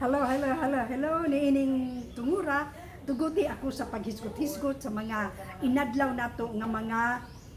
Hello, hello, hello, hello. Niining tungura, tuguti ako sa paghisgot-hisgot sa mga inadlaw nato nga mga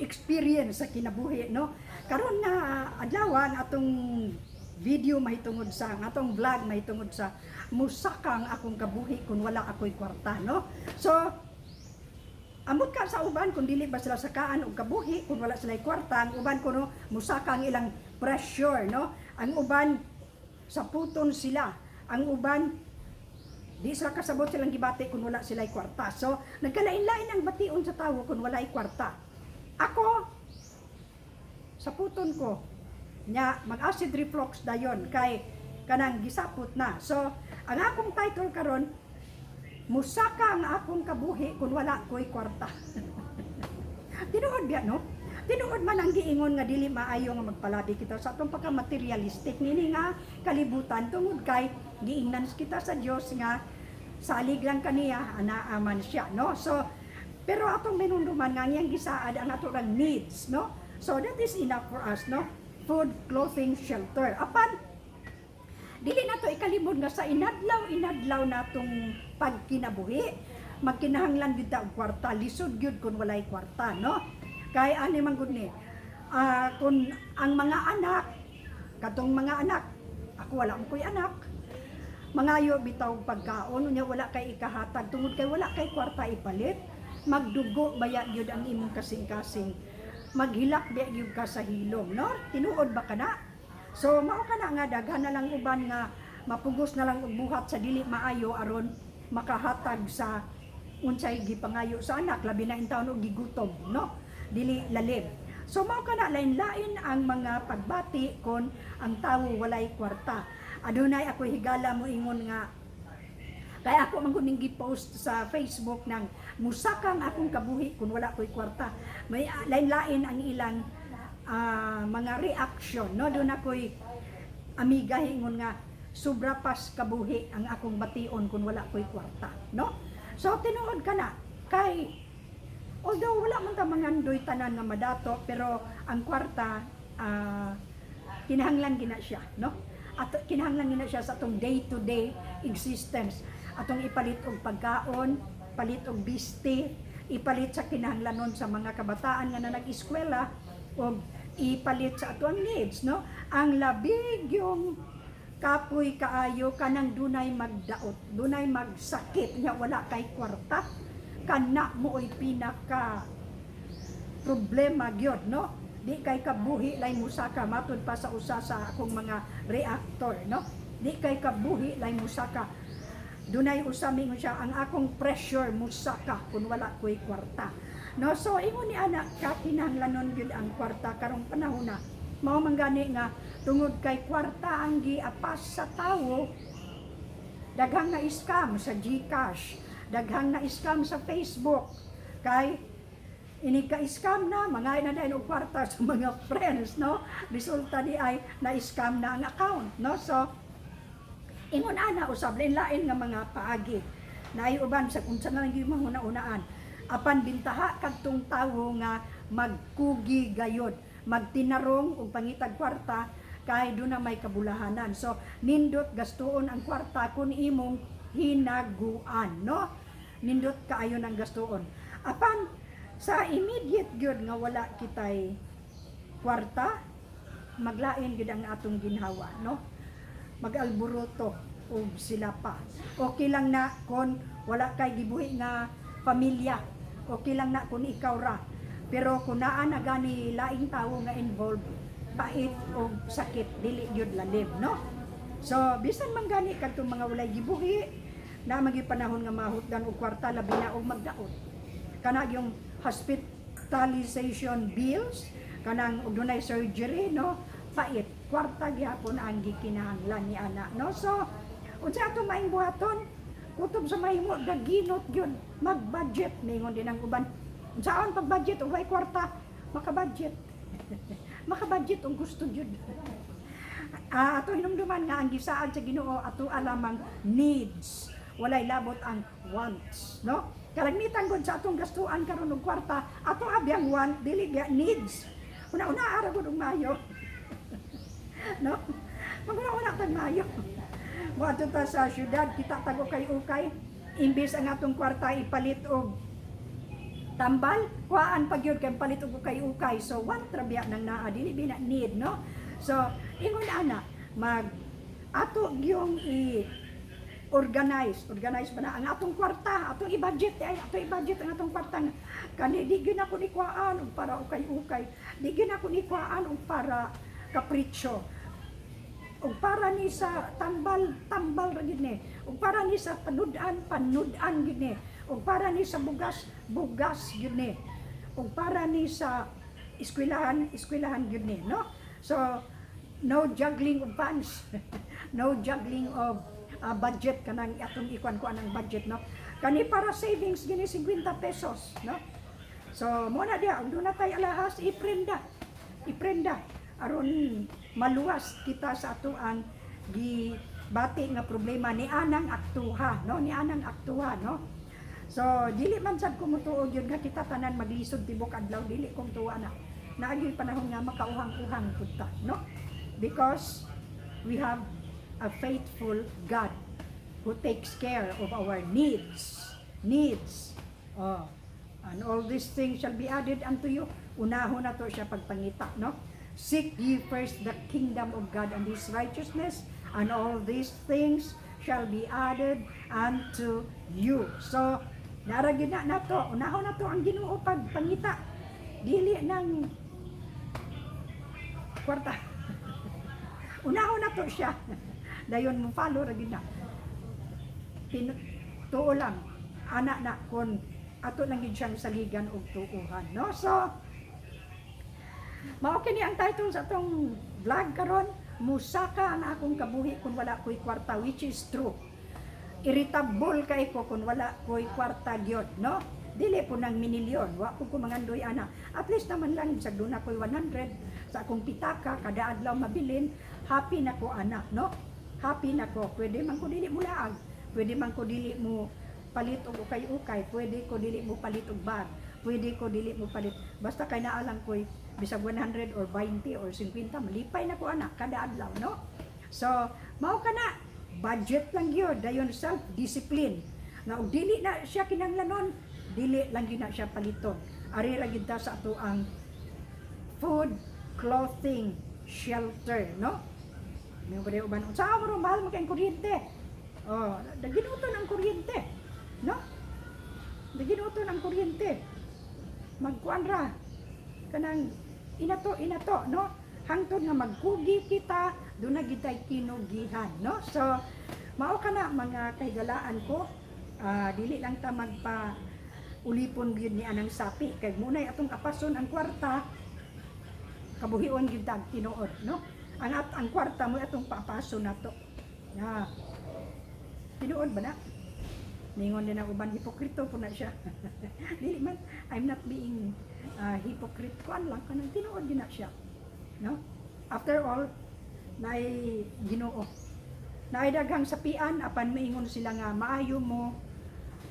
experience sa kinabuhi, no? Karon nga adlaw, ang atong video mahitungod sa, ang atong vlog mahitungod sa musaka ang akong kabuhi kung wala ako'y kwarta, no? So, amot ka sa uban kung dili ba sila sakaan og kabuhi kung wala sila kwarta. Ang uban kuno musaka ang ilang pressure, no? Ang uban saputon sila. Ang uban di sila kasabot silang gibati kung wala sila kwarta. So nagkalain-lain ang bation sa tawo kung wala kwarta. Ako, saputon ko nya, mag acid reflux dayon kay kanang gisapot na. So ang akong title karon, "Musaka ang akong kabuhi kung wala ko'y kwarta." Tinuod biya, no? Tinuod man ang giingon nga dili maayo nga magpalabi kita sa atong pagka-materialistic nini nga kalibutan tungod kay giingnan kita sa Dios nga salig lang kaniya, anaa man siya, no? So, pero atong minunduman nga iyang gisaad ang ato lang needs, no? So, that is enough for us, no? Food, clothing, shelter. Apan, dili nato ikalimod nga sa inadlaw-inadlaw natong pagkinabuhi, magkinahanglan gyud ta og kwarta. Lisod gyud kung walay kwarta, no? Kay ani man gud ni, kung ang mga anak, katong mga anak, ako wala man ko'y anak, mangayo bitaw og pagkaon, unya wala kay ikahatag tungod kay wala kay kwarta ipalit, magdugo baya gyud ang imong kasing-kasing, maghilak baya gyud ka sa hilom, no? Tinuod ba kana? So mao kana nga daghan na lang uban nga mapugos na lang og buhat sa dili maayo aron makahatag sa unsay gipangayo sa anak, labi na intawon og gigutom, no? Dili lalim. So mao kana, lain-lain ang mga pagbati kon ang tawo walay kwarta. Adunay ako higala mo ingon nga kaya ako man gud ning gi-post sa Facebook ng musaka ang akong kabuhi kung wala ko'y kwarta. May lain-lain ang ilang mga reaction, no? Duna ako'y amiga ingon nga sobra pas kabuhi ang akong bation kung wala ko'y kwarta, no? So tinuod kana kay although wala man ta mangandoy tanan nga madato, pero ang kwarta, kinahanglan gina siya, no? At kinahanglan gina siya sa atong day-to-day existence. Atong ipalit og pagkaon, palit og biste, ipalit sa kinahanglanon sa mga kabataan nga na nag-eskwela og ipalit sa atoang needs, no? Ang labi yung kapoy kaayo kanang dunay magdaot, dunay magsakit nga wala kay kwarta, kana mooy pinaka problema gyud, no? Di kay kabuhi lay musaka, matud pa sa usa sa akong mga reactor, no? Di kay kabuhi lay musaka. Dunay usa mingon siya, ang akong pressure musaka kung wala ko'y kwarta, no? So ingon ni ana ka kinahanglanon gyud ang kwarta karong panahon na. Mao man gani nga tungod kay kwarta ang giapas sa tawo, daghang na scam sa GCash, daghang na scam sa Facebook, kay ini ka scam na mga na dahil og kwarta sa mga friends, no? Resulta di ay na-scam na ang account, no? So ingon ana usab, lain-lain nga mga paagi naay uban sa unsa na lang gyud mahuna-unaan. Apan bintaha kadtong tawo nga magkugi gayod, magtinarong og pangitag kwarta, kay duna may kabulahanan. So nindot gastuon ang kwarta kun imong hinaguan, no? Nindot kaayo ng gastuon. Apan sa immediate gyud nga wala kitay kwarta, maglain gyud ang atong ginhawa, no? Mag-alboroto og sila pa. Okay lang na kon wala kay gibuhi nga pamilya. Okay lang na kung ikaw ra. Pero kung naa na gani laing tawo nga involved, pait og sakit, dili gyud lalim, no? So bisan man gani kadtong mga walay gibuhi, na magi panahon nga mahutdan og kwarta, labi na og magdaot. Kana yung hospitalization bills, kanang og dunay surgery, no? Pait, kwarta gihapon ang gikinahanglan ni ana, no? So unsa ato maing buhaton? Kutob sa mahimo, gaginot gyud mag-budget. Ningon din ang uban, unsaon pag-budget og way kwarta? Maka-budget, maka-budget og gusto gyud. Ato hinumduman nga ang gisaad sa Ginoo ato alamang needs, walay labot ang wants, no? Kalagmitan gud sa atong gastuan karon og kwarta, ato abi ang want, dili biya needs. Una-una ara gud og maayo, no? Maguna-una tag maayo. Moadto ta sa syudad, kita tag ukay-ukay. Imbis ang atong kwarta ipalit og tambal, kuhaan pa gyud kay palit og ukay-ukay. So want ra biya nang naa, dili bina need, no? So ingon ana, mag ato gyung i organize, organize ba na ang atong kwarta, atong i-budget ay atong i-budget ang atong kwarta nga kani di gyud ako ni kuhaan og para ukay-ukay, di gyud ako ni kuhaan og para kapritsyo, ug para ni sa tambal, tambal ra gid ni, ug para ni sa panud-an, panud-an gid ni, ug para ni sa bugas, bugas gid ni, ug para ni sa eskwelahan, eskwelahan gid ni, no? So no juggling of funds, no juggling of budget, kanang atong ikuan kuan ang budget, no? Kani para savings gini, 50 pesos, no? So mo na diya, ug duna tay alahas, iprenda, iprenda aron maluwas kita sa ato ang gibati nga problema ni anang aktuha, no? Ni anang aktuha, no? So dili man sad ko mutuo gyud nga kita tanan maglisod tibok adlaw. Dili kong tuwa na naagi panahon nga makauhang-uhang pud ta, no? Because we have a faithful God who takes care of our needs, needs. Oh, and all these things shall be added unto you. Unahon na to siya pagpangita, no? Seek ye first the kingdom of God and His righteousness, and all these things shall be added unto you. So nara gyud na nato, unahon na to ang Ginoo pagpangita, dili nang kwarta. Unahon na to siya, dayon mo follow ra gyud na. Tuo lang ana na kon ato lang gyud siyang saligan og tuuhan, no? So mao kini ang title sa atong vlog karon, "Musaka ang akong kabuhi kung wala ko'y kwarta," which is true. Irritable kay ko kung wala ko'y kwarta gyud, no? Dili po nang minilyon, wa ko kumangandoy ana. At least naman lang sa duna ko'y 100 sa akong pitaka kada adlaw mabilin, happy na ko ana, no? Happy na ko. Pwede man ko dili mo laag, pwede man ko dili mo palit og ukay-ukay, pwede ko dili mo palit og bag, pwede ko dili mo palit. Basta kay naa lang ko'y bisag 100 or 20 or 50, malipay na ko ana kada adlaw, no? So, mao ka na, budget lang gyud, dayon self-discipline. Nga og dili na siya kinahanglanon, dili lang gyud na siya paliton. Ari ra gyud ta sa ato ang food, clothing, shelter, no? May ba uban, unsa mo ro, mahal man kay kuryente. Oh, daginuton ang kuryente, no? Daginuton ang kuryente. Magkuan ra kanang inato inato, no? Hangtod nga magkugi kita, duna gitay kinugihan, no? So mao kana, mga kahigalaan ko. Ah, dili lang ta magpa ulipon gyud ni anang sapi kay munay atong apason ang kwarta, kabuhion gyud ta ang tinuod, no? Ang kwarta mo atong paapason nato na tinuod ba na. Ningon din ang uban, hipokrito po na siya. Dili man, I'm not being hypocrite. Kuan lang, kanang tinuod din na siya, no? After all, naay Ginoo, naay daghang sapian, apan maingon sila nga maayo mo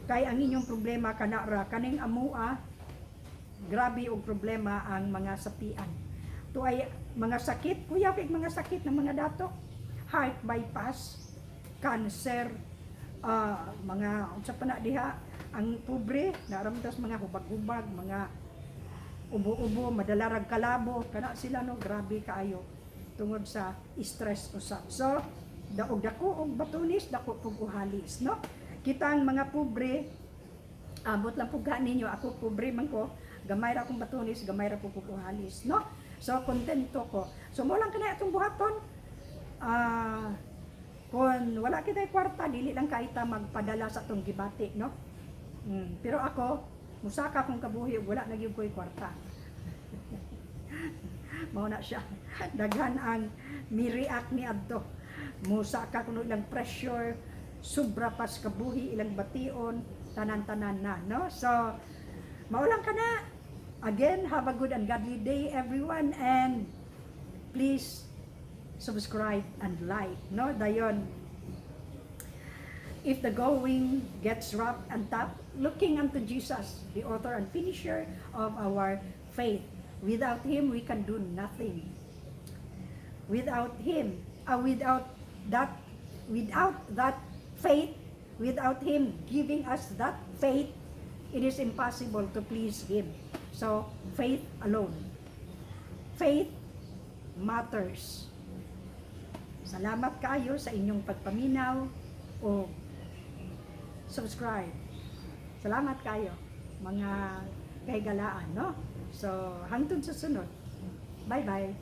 kay ang inyong problema kana ra, kaning amua grabe og problema ang mga sapian. To ay mga sakit, kuya, kay mga sakit ng mga dato, heart bypass, cancer, mga unsa pa na diha. Ang pobre naramdas mga hubag-hubag, mga ubo-ubo, madalarag kalabo kana sila, no? Grabe kaayo tungod sa stress usab. So daog dako og batunis, dako pug uhalis, no? Kitang mga pobre, abot lang pug ninyo. Ako, pobre man ko, gamay ra akong batunis, gamay ra pug uhalis, no? So kontento ko. So mo lang kana atong buhaton. Kung wala kitay kwarta, dili lang kahita magpadala sa atong gibati, no? Pero ako, musaka kong kabuhi ug wala na gyud ko'y kwarta. Mao na siya. Daghan ang mi-react ni adto. Musaka kuno ilang pressure, sobra pas kabuhi ilang bation, tanan-tanan na, no? So, mao lang kana. Again, have a good and godly day, everyone, and please subscribe and like, no? Dayon, if the going gets rough and tough, looking unto Jesus, the author and finisher of our faith. Without Him, we can do nothing. Without Him, without that Without that faith, without Him giving us that faith, it is impossible to please Him. So, faith alone. Faith matters. Salamat kaayo sa inyong pagpaminaw o subscribe. Salamat kaayo, mga kahigalaan, no? So, hangtod sa sunod. Bye-bye.